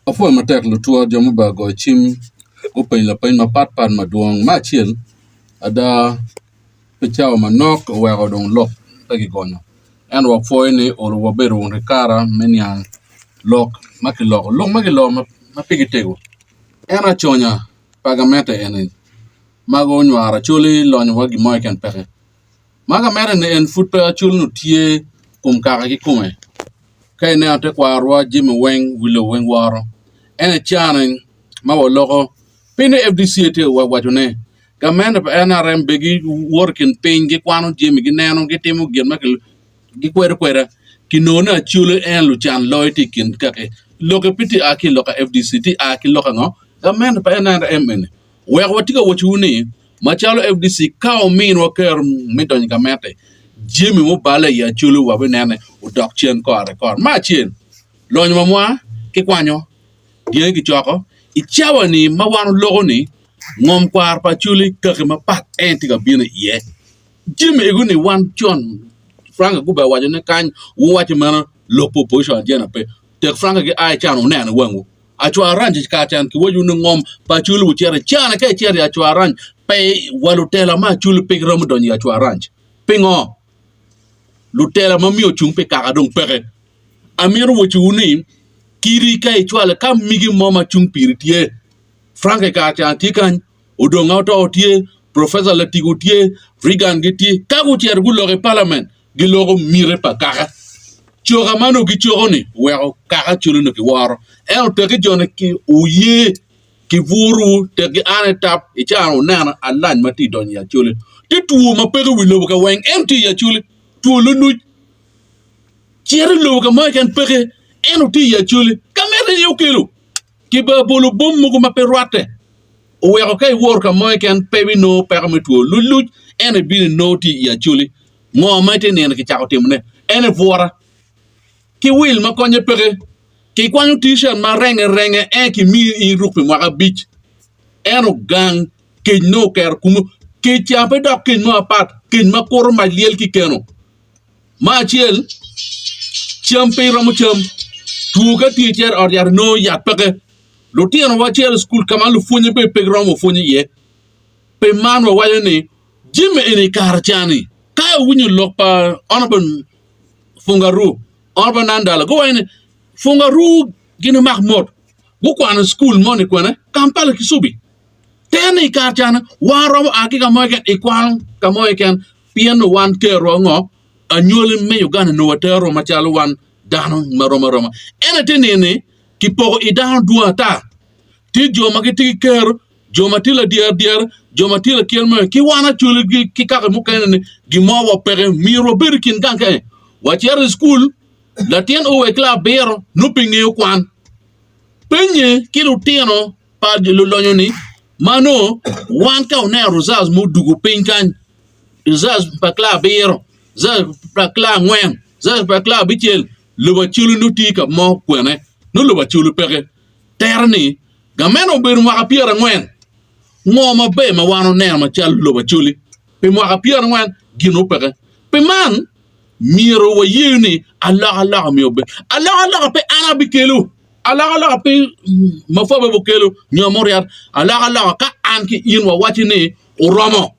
Apwoyo matek lutwa jo ma obedo ka goyo cim gupenyo lapeny mapatpat madwong me acel ada pi cawa manok oweko dong lok pe kigonyo ento wapwoyo ni olo wabedo wunu ki kara me niang lok ma kiloko lok ma kiloko ma pigi tego en aconya pa gamente eni ma gunywaro acholi lonyo wa gin mo keken peke. Ma ka mere ni en pud pe acol nongo tye kom kaka kikome ka ineno tekwarowa jami weng wi lobo weng woro en aye cani ma waloko piny ni FDC aye tye ka wacone gamente pa NRM bene giwoto i kin piny gikwano jami gineno gitimo gin ma gikwedo kweda kinongo ni acol en lucan loyo tye i kin kaki lokke pe tye a ki i lok pa FDC tye a ki lok ango gamente pa NRM eni wek watye ka wacowu ni Macalo FDC ka ominwa kero me donyo i gamente, jami mubale i Acholi wabinene odok cen kore ki kore. Me acel, lonyo mamwa kikwanyo, dyangi kicoko. I cawa-ni ma wan oloko-ni, ngom kwaro pa Acholi kaki mapat en tye ka bino iye. Jami ego-ni wan con Frank Aguba owaco ni kany wuwaco meno lok pa opposition agenda pe. Tek Frank gia i can wuneno i wangwu. Acwaranc i kare can kiwaco ni ngom pa Acholi wucito i cana ka icito i acwaranc pe wa lutela ma Acholi pe giromo donyo i acwaranc. Pingo? Lutela ma miyo ocung pi kaka dong peke. Amito wacowu ni kidi ka icwalo ka migi mo ma cung piri tye Frank i kare can tye kany Odonga Oto tye Professor Latigo tye Reagan gitye ka gucito guloko i palament giloko miti pa kaka. Coka ma onongo gicoko-ni oweko kaka cwalo onongo kiworo. Ento tekki jo-ni oye kibwuru tekki an etap i caa wuneno alany ma tye ka donyo i Acholi. Tye two ma peko i wi lobo ka weng ento tye i Acholi, two lunuc. Cito i lobo ka mo keken peke ento tye i Acholi. Ka meno aye okelo kibabolo bom mogo ma pe rwatte oweko ka iwoto ka mo keken pe ibinongo peko me two lucluc ento ibino inongo tye i Acholi. Ngo ma itye nino kicako timone? En aye bwura ki wil ma konye peke. Kikwanyo t-shirt ma renge renge en kimiyi in iruk pi mwaka abic. Ento gang kec nongo oketo kumu. Kec ca pe dok kec mo mapat, kec ma kuto mac lyel ki keno. Me acel, cam pe iromo cam. Two ka tye icito i ot yat inongo yat peke. Lutinowa cito i cukul ka ma lupwonye bene pe giromo pwonyo iye. Pi man wawaco ni Jami eni i kare ca-ni, ka iwinyo lok pa Honorable Fungaroo, Honorable Nandala, guwaco ni Fungaroo gin omak mot, gukwano i cukul moni kwene, Kampala Kisubi. Ter ni i kare ca-ni wan romo a ki ka mo keken i kwano ka mo keken pien ni wan kerwa ngo, anywali me Uganda nongo watero macalo wan dano marom aroma. Ento ite nino-ni kipoko i dano dwong ata, tye jo ma gitye ki ker jo ma tye ladyer dyer, jo ma tye laker me ki wan acoli ki kaka mukene ni gin mo wa peke myero wabed i kin gang kany wacito i cukul latin o wa i kilac abiro nongo pe ngeyo kwan penye ki lutino pa lulonyo ni ma nongo wan ka wuneno results ma odwogo piny kany results pa kilac abiro results pa kilac angwen results pa kilac abicel lobo acoli nongo tye ka mo kwene nongo lobo acoli peke tere ni Gamente obedo mwaka pyerangwen. Ngo maber ma wan oneno macalo lobo Acholi pi mwaka pyerangwen? Gin opeke. Pi man, myero waye ni alokaloka myero obed. Alokaloka pe an abikelo, alokaloka pe Mafwabe bikelo nyo Muriat. Alokaloka ka an ki in wawaco ni oromo.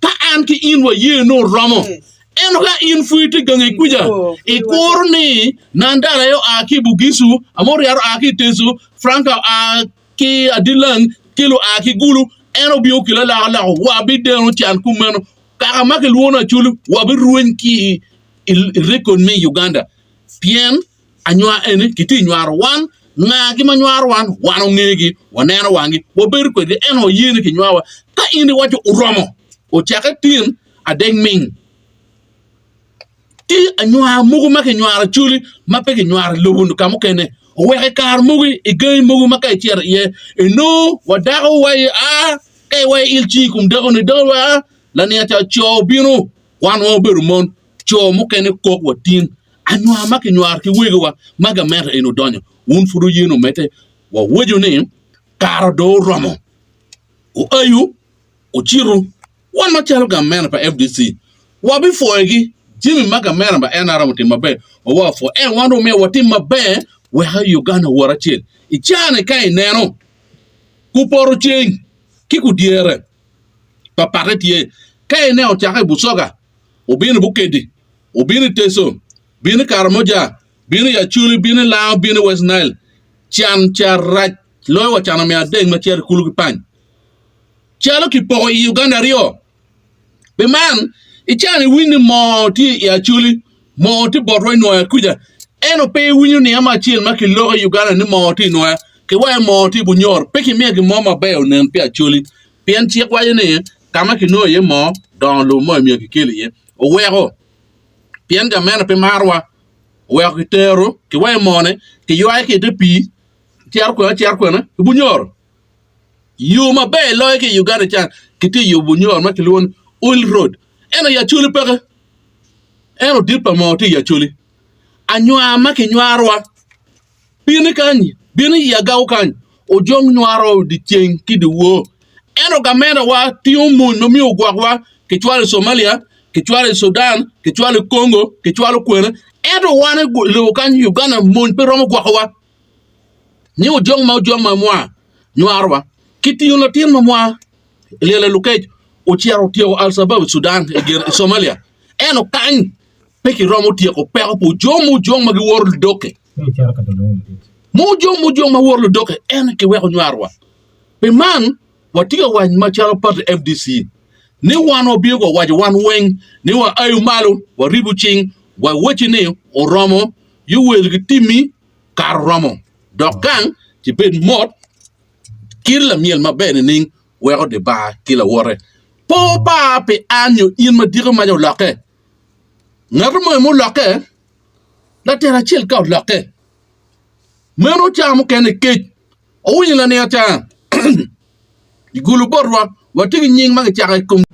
Ka an ki in waye ni oromo, ento ka in pud itye gangi kuca, ikuro ni Nandala aye oa ki i Bugisu, Amoriat oa ki i Teso, Franka oa ki Adilang, Kelo oa ki Gulu, en obino okelo alokaloka, wabideno can kumeno. Kaka ma kilwongo ni Acholi wabirweny ki i rekod me Uganda pien Anywar eni kitye nywaro wan, ngagi ma nywaro wan, wan ongegi, waneno wangi, wabedo kwedgi, ento waye ni kinywawa. Ka in iwaco oromo, ocakke tin adek ming. Tye anywar mogo ma kinywaro acholi ma pe kinywaro i lobo ka mukene. Oweko i kare mogo i gangi mogo ma ka icito iye inongo wa dako wa a ka iwaco il cingi i kom dako-ni, dako wa a laniang ca co obino, wan wa wabedo mon. Co mukene kok wa tin anywar ma kinywaro ki wegiwa ma gamente eni odonyo wun pud wuye ni wumedde wawaco ni kare dong oromo wuayu wucitu wan macalo gamente pa FDC. Wabipwoyogi jami ma gamente pa NRM otimo maber wa wapwoyo ento wan dong myero watim maber wek Uganda owot acel. I caa-ni ka ineno kupoto ceng ki kudyere papatte tye ka ineno ocakke i Busoga obino i Bukedi obino i Teso bino i Karamoja bino i Acholi bino i Lango bino i West Nile can ca rac loyo wa can omiyo adeng ma cito i kulu ki pany calo kipoko i Uganda aryo. Pi man, i caa-ni iwiny ni moo tye i Acholi, moo tye botwa i Nwoya kuca. Ento pe iwinyo niya mo acel ma kiloko i Uganda ni moo tye i Nwoya, kiwaco moo tye i Bunyoro. Pe kimiyo gin mo maber onen pi Acholi pien cik waco ni ka ma kinongo iye moo, dongo lobo mo myero kikel iye. Oweko pien gamente pe marowa, oweko kitero, kiwaco moo-ni kiywayo ki i te pii cito kwene cito kwene i Bunyoro. Yo maber loyo ki i Uganda ca kitye yubo nyor ma kilwongo ni Oil Road ento i Acholi peke ento dit pa moo tye i Acholi anywar ma kinywarowa bino kany bino i Agago kany ojong nywaro dyeceng ki dyewor ento gamentewa tingo mony ma myero ogwokwa kicwalo i Somalia kicwalo i Sudan kicwalo i Congo kicwalo kwene ento wan i lobo kany Uganda mony pe romo gwokowa. Ni ojong ma ojong ma mwa nywarowa kitingo latin ma mwa lyel lukec ocito otyeko Al-Shabaab i Sudan i Somalia ento kany pe kiromo tyeko peko pa ojong mujong ma giworo ludokke mujong mujong ma woro ludokke en kiweko nywarowa pi man watye ka waco macalo pati FDC ni wan wabino ka waco wan weng ni waayo malo waribo cing wawacci ni oromo Yoweri gitimmi kare oromo, dok gang ci bed mot kit lamyel maber nining weko di bar ki lawote. Pe wupar pi an nyo in ma diki maca olokke. Ngat mo mulokke, latela acel ka olokke, meno ca mukene kec owinyo laniga ca i gulu botwa watye ki nying ma kicako i kom.